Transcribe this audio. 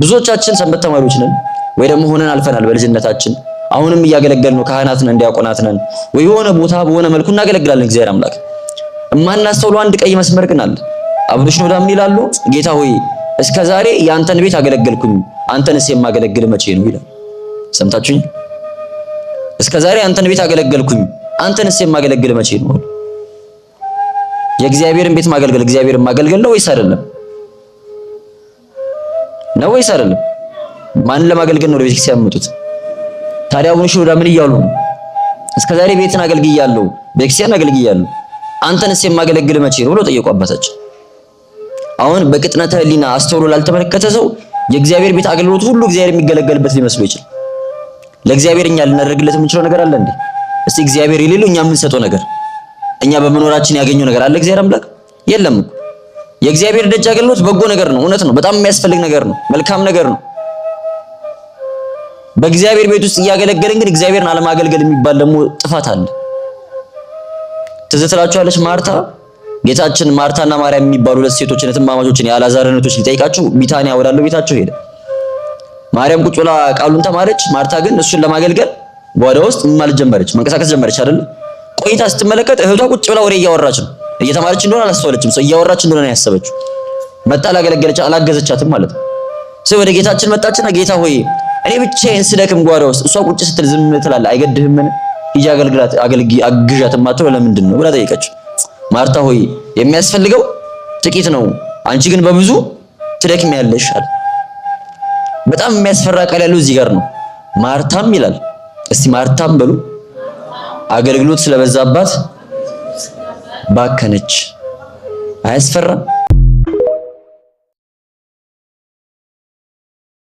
ብዙዎቻችን ሰንበት ተማሪዎች ነን ወይ ደግሞ ሆነን አልፈናል በልጅነታችን። አሁንም እያገለገልን ነው። ካህናት ነን፣ ዲያቆናት ነን፣ ወይ የሆነ ቦታ በሆነ መልኩ እናገለግላለን። እግዚአብሔር አምላክ እማናስተውለው አንድ ቀይ መስመር ግን አለ። አቡነ ሽኖዳ ምን ይላሉ? ጌታ ሆይ እስከ ዛሬ የአንተን ቤት አገለገልኩኝ፣ አንተንስ የማገለግል መቼ ነው ይላል። ሰምታችሁኝ? እስከ ዛሬ አንተን ቤት አገለገልኩኝ፣ አንተንስ የማገለግል መቼ ነው? የእግዚአብሔርን ቤት ማገልገል እግዚአብሔርን ማገልገል ነው ወይስ አይደለም? ነው ወይስ አይደለም? ማንን ለማገልገል ነው ወደ ቤተክርስቲያን የሚመጡት? ታዲያ አቡነ ሽኖዳ ምን እያሉ ነው? እስከ ዛሬ ቤትን አገልግያለሁ፣ ቤተክርስቲያን አገልግያለሁ፣ አንተንስ የማገለግል መቼ ነው ብሎ ጠየቁ አባታችን። አሁን በቅጥነተ ሕሊና አስተውሎ ላልተመለከተ ሰው የእግዚአብሔር ቤት አገልግሎት ሁሉ እግዚአብሔር የሚገለገልበት ሊመስለው ይችላል። ለእግዚአብሔር እኛ ልናደርግለት የምንችለው ነገር አለ እንዴ? እስቲ እግዚአብሔር የሌለው እኛ የምንሰጠው ነገር፣ እኛ በመኖራችን ያገኘው ነገር አለ እግዚአብሔር አምላክ? የለም እኮ። የእግዚአብሔር ደጅ አገልግሎት በጎ ነገር ነው፣ እውነት ነው። በጣም የሚያስፈልግ ነገር ነው፣ መልካም ነገር ነው። በእግዚአብሔር ቤት ውስጥ እያገለገልን ግን እግዚአብሔርን አለማገልገል የሚባል ደግሞ ጥፋት አለ። ትዝ ትላችኋለች ማርታ። ጌታችን ማርታና ማርያም የሚባሉ ሁለት ሴቶችን እህትማማቾችን የአልዓዛርን እህቶች ሊጠይቃቸው ቢታንያ ወዳለው ቤታቸው ሄደ። ማርያም ቁጭ ብላ ቃሉን ተማረች። ማርታ ግን እሱን ለማገልገል ጓዳ ውስጥ ምን ማለት ጀመረች? መንቀሳቀስ ጀመረች አይደል? ቆይታ ስትመለከት እህቷ ቁጭ ብላ ወሬ እያወራች ነው። እየተማረች እንደሆነ አላስተዋለችም። ሰው እያወራች እንደሆነ ነው ያሰበችው። መጣ፣ አላገለገለች፣ አላገዘቻትም ማለት ነው። ሰው ወደ ጌታችን መጣችና ጌታ ሆይ እኔ ብቻዬን ስደክም ጓዳ ውስጥ እሷ ቁጭ ስትል ዝም ትላለህ፣ አይገድህምን? ሂጂ አገልግላት፣ አገልጊ፣ አግዣት የማትለው ለምንድን ነው ብላ ጠየቀችው። ማርታ ሆይ የሚያስፈልገው ጥቂት ነው፣ አንቺ ግን በብዙ ትደክሚያለሽ አለ። በጣም የሚያስፈራ ቃል ያለው እዚህ ጋር ነው። ማርታም ይላል። እስቲ ማርታም በሉ። አገልግሎት ስለበዛባት ባከነች። አያስፈራም?